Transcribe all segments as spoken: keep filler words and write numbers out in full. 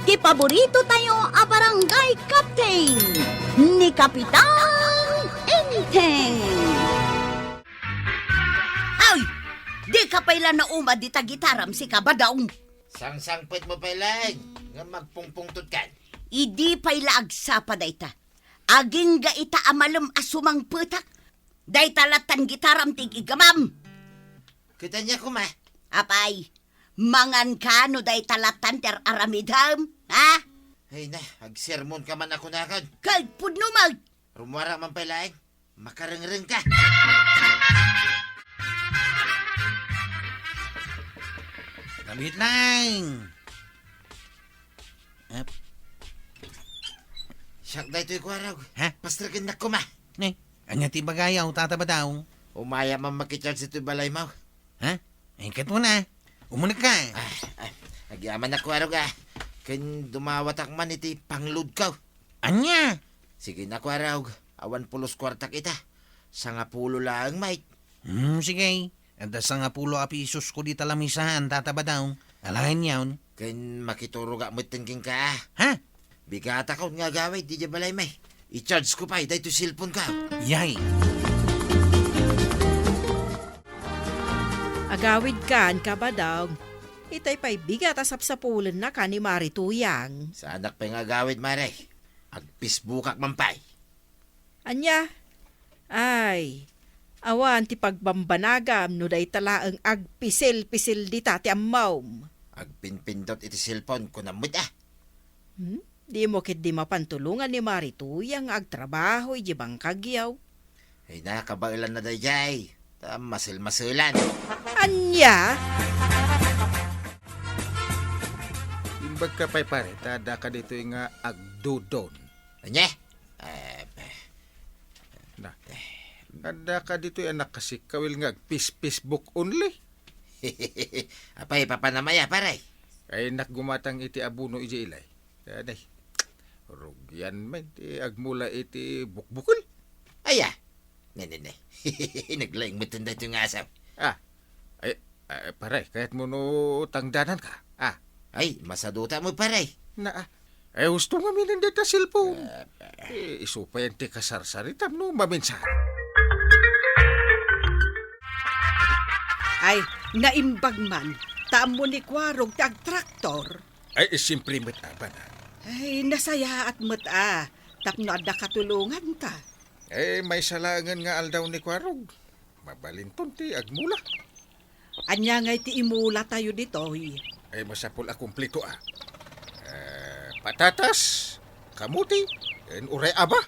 Ti paborito tayo a barangay captain, ni Kapitan Enteng. Ay! Di ka pay la nauma dita gitaram, sika, Badong. Sangsangpet mo pay laeng, nga magpungpungtod kan. Idi pay la agsapa dayta. Agingga ita a malem a sumangpetak. Dayta lattan gitaram ti igamam. Kita niya kuma. Apay, mangan ka no dayta lattan ti ar-aramidem, ha? Ay na, agsermon ka man ako nakan. Kay pudno man. Rumuara man pay laeng. Makarengreng ka. Kabit lang. Ap. Siak daytoy, Kuarog. Ha? Pastreken na kuma. Ne, anya ti bagayaw, Tata Badong? Umaya man makicharge itoy balay mo. Ha? Ay, ket mo na. Umunek ka. Ah, ah, agyaman na, Kuarog, ah. Ken dumawatak man iti pangload ko. Anya? Sige na, Kuarog. Awan pulos kuartak ita. Sangapulo laeng, Mike. Hmm, sige. Adda sangapulo a pisos ko dita lamisaan, Tata Badong. Alaen yaon. Ken makiturogak metten kenka, ah. Ha? Bigatakon nga agawid idiay balay mi. I-charge ko pay daytoy cellphone ko. Yay! Agawid kan, Kabadong. Itay pay bigat a sapsapulen na kan ni Mari Tuyang. Saanak pay nga agawid, Mare. Ag-Facebookak man pay. Ania? Ay, awan ti pagbambanagam no dayta laeng agpisil-pisil dita ti ammom. Agpinpindot iti cellphone, kunam met, ah. Hmm? Dimo ketdi mapan tulongan ni Mari Tuyang nga agtrabaho idiay bangkagyo? Ay na, kabaelanna daydiay. Ta masel-maselan. Ania? Imbag ka pay, pare, ta adda ka ditoy nga agdodon. Ania? Eh, Na, adda ka ditoy a nakasikawil nga agpis-, Facebook only? Apay, papanam aya, pare? Ay, nak gumatang iti abono idiay ilay. Anay, rugian man ti agmula iti bukbukel. Aya? Ne, ne, ne. Naglaing metten daytoy nga asaw. Ah, ay, ay, pare, kayat mo no tangdanan ka? Ah. Ay, masaduta mo, pare. Na, ah. Ay, husto nga minen dayta cellphone. Ah, ah. Eh, isu pay ti kasarsaritam no maminsan. Ay, naimbag man. Ta ammo ni Kuarog ti agtraktor. Ay, siyempre met, a, bana. Ay, nasayaat met, a, tapno adda katulonganta. Eh, maysa laengen nga aldaw ni Kuarog. Mabalinton ti agmula. Ania ngay ti imulatayo ditoy? Ay, masapul a kumplito, a. Eh, patatas, kamuti, ken uray aba.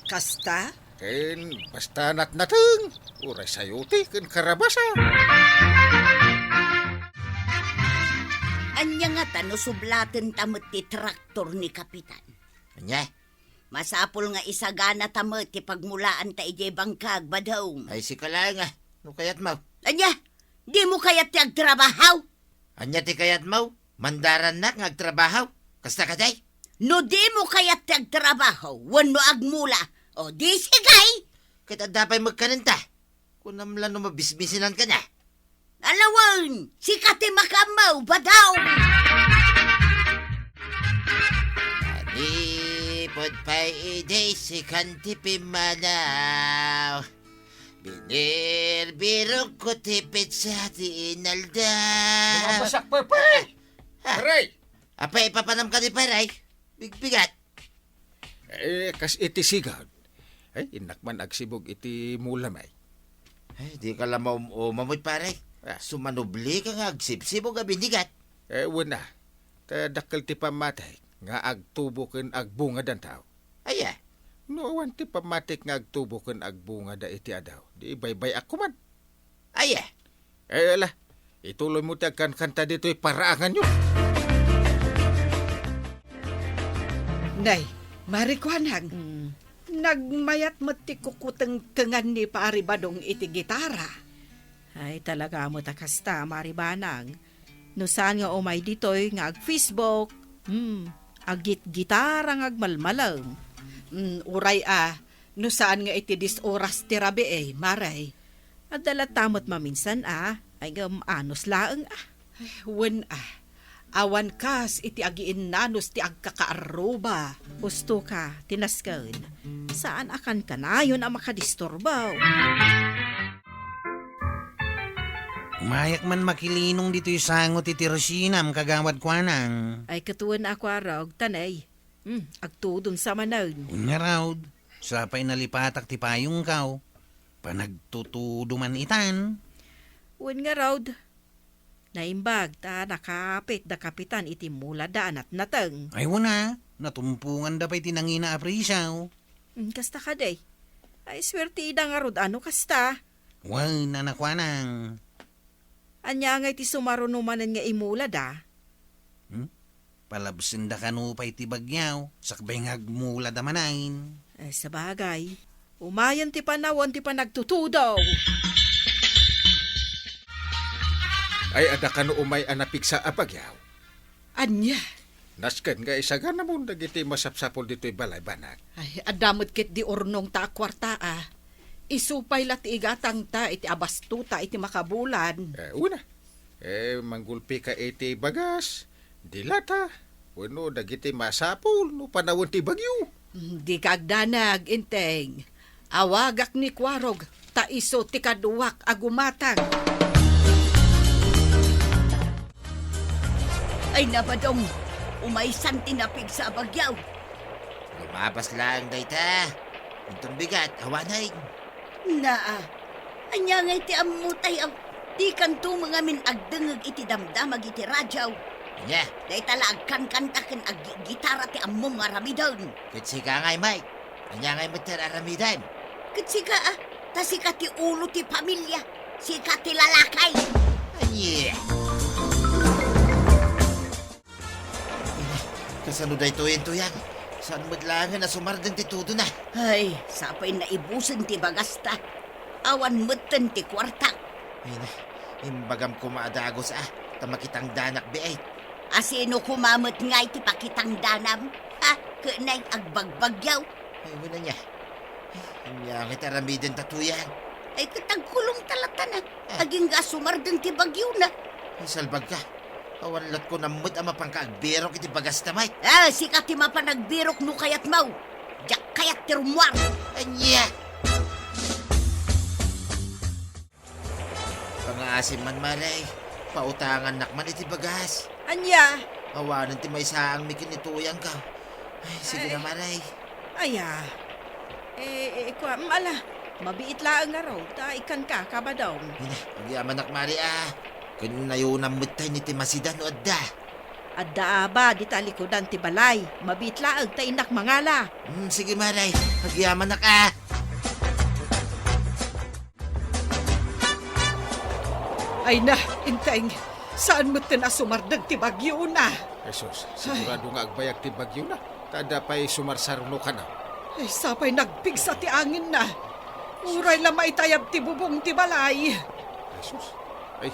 Kasta? Ken basta natnateng, uray sayote ken karabasa. Ania ngata no sublatenta met ti traktor ni Kapitan? Ania? Masapul nga isaganata met ti pagmulaanta idiay bangkag, Badong. Ay, sika laeng, a. No kayatmo? Ania? Dimo kayat ti agtrabaho? Ania ti kayatmo? Mandarannak nga agtrabaho? Kasta kadi? No dimo kayat ti agtrabaho wenno agmula, o di sige! Ket adda pay met kanenta. Kunam la no mabisbisinanka na. Alawen, sika ti makaammo, Badong! Manipud pay idi sikan ti pimmanaw. Binirbirok ko ti petsa ti inaldaw. Mabasak pa, pare! Ah, ah. Pare! Apay, ipapanam kadi, pare? Bigbigat. Eh, kas iti sigud. Ay, innak man agsibug iti mula, may. Ay, di ka la maum-uma met, pare. Ah. Sumanubli ka nga agsibsibug a binigat. Eh, wen a. Ta dakkel ti pammatik nga agtubo ken agbunga dantaw. Aya? No awan ti pammatik nga agtubo ken agbunga da iti adaw, di baybay-ak koman. Aya? Eh, ala, ituloy mo ti agkankanta ditoy paraanganyo. Nay, Mari Kuanang, mm, nagmayat met ti kukutengtengan ni Pari Badong iti gitara. Ay, talaga met a kasta, Mari Banang. No saan nga umay ditoy nga ag-Facebook, hmm, aggitgitara nga agmalmalem. Hmm, uray a, no saan nga iti dis oras ti rabii, Mare. Adda latta met maminsan a, ay ngem anus laeng a. Ay, wen a. Awan kas iti agiinnanus ti agkakaarruba. Usto ka, ti nasken. Saan a kankanayon a makadisturbo. Umayak man makilinong ditoy sango ti tirosinam, Kagawad Kuanang. Ay, ket wen a Kuarog, tanay. Hmm, agtudon sa manen. Wen ngarud, sapay nalipatak ti payongko. Panagtutudo man itan. Wen ngarud, naimbag ta nakapit da kapitan iti mulada a natnateng. Ay, wen a, natumponganda pay ti nangina a presio. Hmm, kasta kadi. Ay, suerte ida ngarud, ano kasta? Wen a, Kuanang. Ania ngay ti sumaruno manen nga imulada? Hmm? Palabsenda kano pay ti bagyo, sakbay nga agmulada manen. Eh, sabagay, umayen ti panawen ti panagtutudo. Ay, adda kano umay a napigsa a bagyo? Ania? Nasken nga isaganamon dagiti masapsapul ditoy balay, bana. Ay, adda met ketdi urnongta a kuarta, a. Isu pay la ti igatangta iti abastota iti makabulan. Eh, una. Eh, manggulpika iti bagas, dilata, wenno dagiti masapul no panawen ti bagyo. Hmm, dika agdanag, Enteng. Awagak ni Kuarog, ta isu ti kaduak a gumatang. Ay, nabadong, umaysan ti napigsa a bagyo. Lumabas laeng dayta. Inton bigat, awanen. Naa, ania ngay ti ammotay a dikanto ngamin agdengngeg iti damdamag iti radio? Ania? Dayta la agkankanta ken aggitara ti ammom nga aramiden. Ket sika ngay, Mike. Ania ngay met ti aramidem? Ket sika, a, ta sika ti ulo ti pamilia. Sika ti lalaki. Ania? Ina, kasano daytoyen, Tuyang? Saan met laengen a sumardeng ti tudona? Ay, sapay naibusen ti bagasta. Awan metten ti kuarta. Ina, imbagam koma a dagus, a, ta makitangdanak biit. A, sino koma met ngay ti pakitangdanam? Ha? Ket nay agbagbagyo? Ay, wen ania. Ania ngay ti aramidenta, Tuyang? Ay, ket agkulongta latta. Ah. Agingga a sumardeng ti bagyona. Ay, salbagka. Awan latko nammet a mapanka agbirok iti bagasta, Mike. Ah, sika ti mapan agbirok no kayatmo. Diak kayat ti rummuar. Ania? Pangaasim man, Mare. Pautangannak man iti bagas. Ania? Awanen ti maisaangmi ken ni Tuyangko. Ay, sige na, Ay. Mare. Aya. Eh, eh, kua, mm, ala, mabiit laeng ngarud, ta ikkanka, Kabadong. Ina, agyamanak, Mare, a. Ken nayonam met tay ni ti masida no adda. Adda aba, dita likudan ti balay. Mabiit laeng, ta innak mangala. Hmm, sige, Mare. Agyamanak, a. Ay na, Enteng, saan metten a sumardeng ti bagyona? Jesus, sigurado nga agbayag ti bagyona, ta adda pay sumarsaruno kano. Ay, sapay nagpigsa ti angenna. Uray la maitayab ti bubong ti balay. Jesus, ay,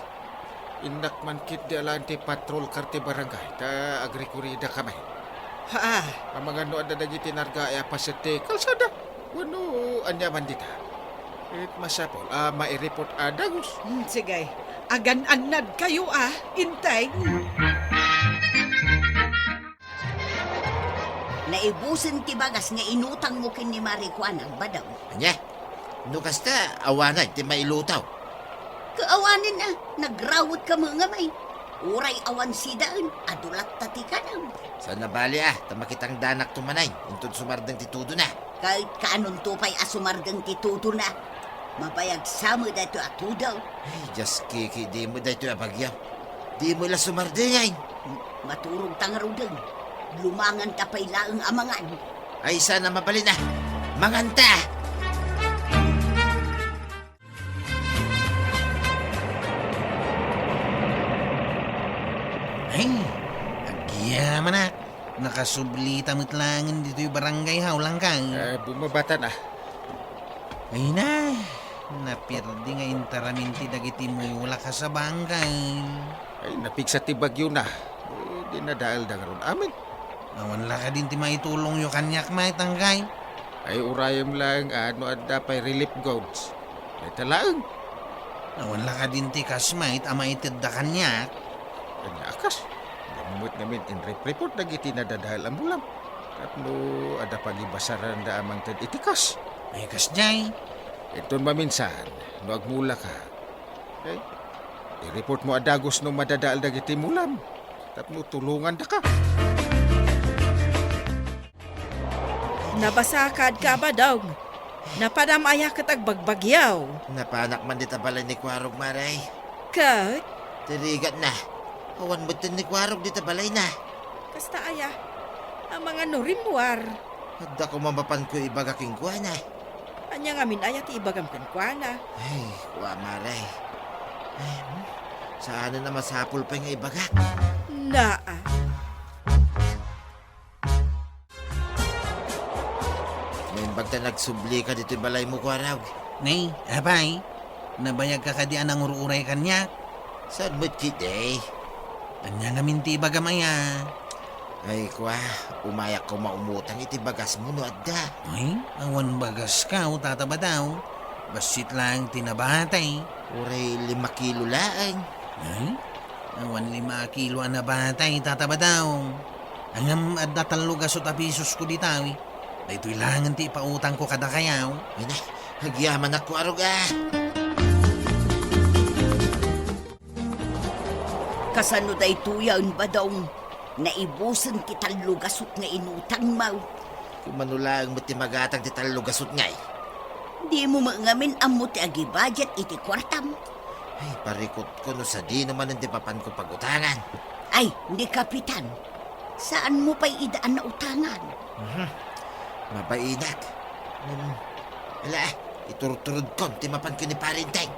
innak man ketdi alaen ti patrol car ti barangay, ta agrikuridakami. Haa. Amangan no adda dagiti nargae a paset ti kalsada. Wenno ania man dita? Ket masapul a maireport a dagus. Hmm, sige. Agan-annadkayo a, Enteng. Naibusen ti bagas nga inutangmo ken ni Mare Kuanang, Badong. Ania? No kasta, awanen ti mailutaw. Kaawanen a, nagrawet ka met nga may. Uray awan sidaen, adu latta ti kanam. Saan a bali a, ta makitangdanakto manen, inton sumardeng ti tudona. Ket kaanonto pay a sumardeng ti tudona. Mabayag sa met daytoy a tudo. Ay, Dios, Kiki, di met daytoy a bagyo. Di met la sumardengen. Maturogta ngaruden. Lumanganta pay laeng a mangan. Ay, saan a mabalin a. Manganta! Ay, agyamanak. Nakasublita met laengen ditoy barangay hall, Langkang. Eh, bumabatan a. Ay na, napirdi nga intaramin ti dagiti mulak a sabangkay. Ay, napigsa ti bagyona. Eh, dinadaelda ngarud amin. Awan la kadin ti maitulongyo kaniak, Mike, Langkang? Ay, urayem laeng a no adda pay relief goods. Dayta laeng. Awan la kadin ti kas, Mike, a maitedda kaniak? Ania a kas? Met ngamin, inrep-report dagiti nadadael a mulam. Tapno adda pagibasaranda a mangted iti kas. Ay, kasdiay. Inton maminsan, no agmulaka, okay? I-report mo a dagus no madadael dagiti mulam. Tapno tulongandaka. Nabasakadka, Badong. Napanam aya ket agbagbagiaw? Napanak man dita balay ni Kuarog, Mare. Ket? Ti rigatna, awan metten ni Kuarog dita balayna. Kasta aya? Amangan no rimmuar. Adda koma mapanko ibaga kenkuana. Ania ngamin aya ti ibagam kenkuana? Ay, kua, Mare. Ay, hmm. Saanen a masapul pay nga ibagak. Naa. Naimbag ta nagsublika ditoy balaymo, Kuarog. Nay, apay, nabayagka kadi a nangur-uray kaniak? Saan met ketdi? Ania ngamin ti ibagam aya? Ay, kua, umayak koma umutang iti bagasmo no adda. Ay, awan bagaskaw, Tata Badong. Bassit laeng ti nabatay. Uray lima kilo laeng. Ay, awan lima a kilo a nabatay, Tata Badong. Ngem adda tallo gasut a pisosko dita, wi. Daytoy laengen ti ipautangko kadakayo. Ay na, agyamanak, Kuarog, a. Kasano daytoyen, Badong? Naibusen ti tallo gasut nga inutangmo. Kumano laeng met ti magatang ti tallo gasut ngay? Dimo met ngamin ammo ti agibudget iti kuartam? Ay, parikutko no sadino manen ti mapanko pagutangan. Ay, ni Kapitan, saanmo pay ida a nautangan? Mhm. Mabainak. Hmm. Ala, iturturodkon ti mapan ken ni Pare Enteng.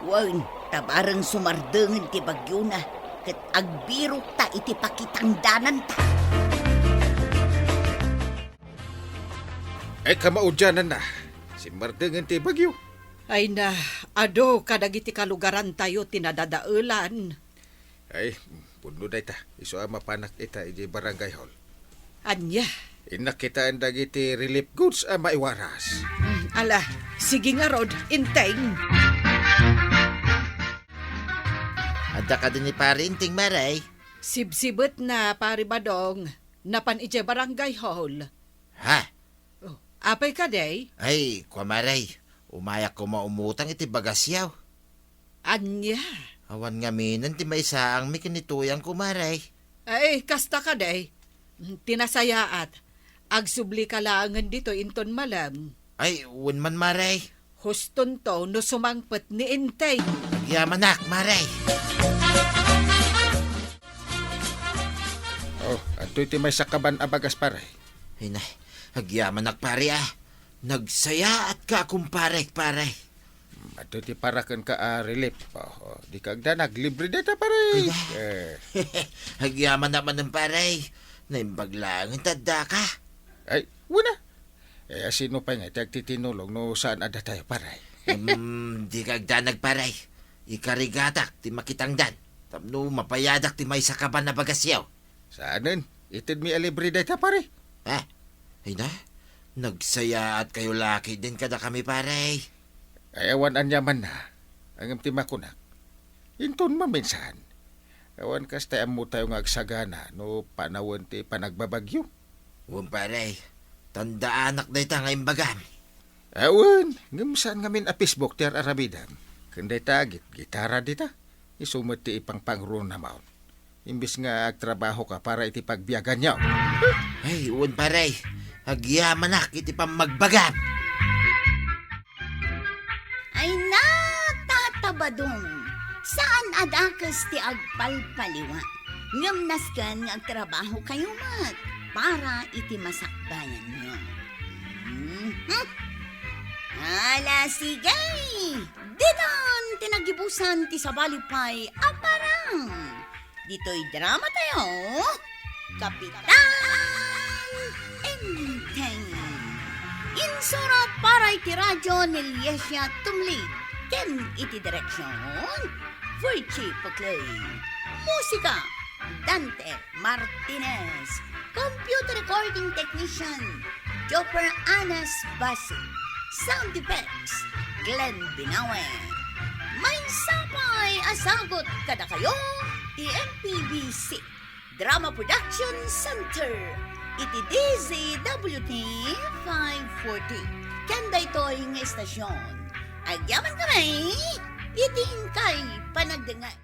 Wen, ta bareng sumardengen ti bagiona, ket agbirokta iti pakitangdananta. Ay, kamaudiananna, simmardengen ti bagio. Ay na, adu kadagiti kalugarantayo ti nadadaelan. Ay, pudno dayta. Isu a mapanak ita idiay barangay hall. Ania? Innak kitaen dagiti relief goods a maiwaras. Mm, ala, sige ngarud, Enteng. Adda kadi ni Pare Enteng, Mare? Sibsibetna, Pare Badong. Napan idiay barangay hall. Ha? Oh, apay kadi? Ay, kua, Mare, umayak koma umutang iti bagasyo. Ania? Awan ngaminen ti maisaangmi ken ni Tuyangko, Mare. Ay, kasta kadi. Ti nasayaat, agsublika laengen ditoy inton malem. Ay, wen man, Mare. Hustonto no sumangpet ni Enteng. Agyamanak, Mare. Oh, adtoy ti maysa kaban a bagas, pare. Ay na, agyamanak, pare, a. Nagsayaatka a kumparek, pare. Adtoy ti parakenka a relief. Oh, oh, dika agdanag, libre dayta, pare. Ay na. Eh. Agyamanak manen, pare. Naimbag laengen ta addaka. Ay, wen a. Eh, asino pay nga ti agtitinulong no saan a datayo, pare? Hmm, dika agdanag, pare. Ikarigatak ti makitangdan tapno mabayadak ti maysa kaban a bagasyo. Saanen, itedmi a libre dayta, pare. Ah, ay na, nagsayaatkayo la ketdin kadakami, pare. Ay, awan aniamanna. Ngem ti makunak, inton maminsan, awan kasta ammotayo nga agsagana no panawen ti panagbabagyo. Wen, pare, tandaanak dayta nga imbagam. Awan, ngem saan ngamin a Facebook ti ar-aramidem. Ken dayta git-, gitara dita. Isu met ti ipangpangrunam. Imbes nga agtrabahoka para iti pagbiaganyo. Ay, wen, pare. Agyamanak iti pammagbagam. Ay na, Tata Badong, saan a dakes ti agpalpaliwa, ngem nasken nga agtrabahokayo met para iti masakbayanyo. Mhm. Ala, sige! Ditan ti nagibusan ti sabali pay a parang. Ditoy drama tayo, Kapitan Enteng. Insurat para iti radyo ni Liesia Tumlig, ken iti direksyon, Virgie Puclay. Musika, Dante Martinez. Computer recording technician, Jopper Anas Basi. Sound effects, Glenn Binawe. Maysa pay a sagut kadakayo ti M P B C, Drama Production Center iti D Z W T five forty. Ken daytoy nga istasyon, agyaman kami iti inkay panagdengngeg.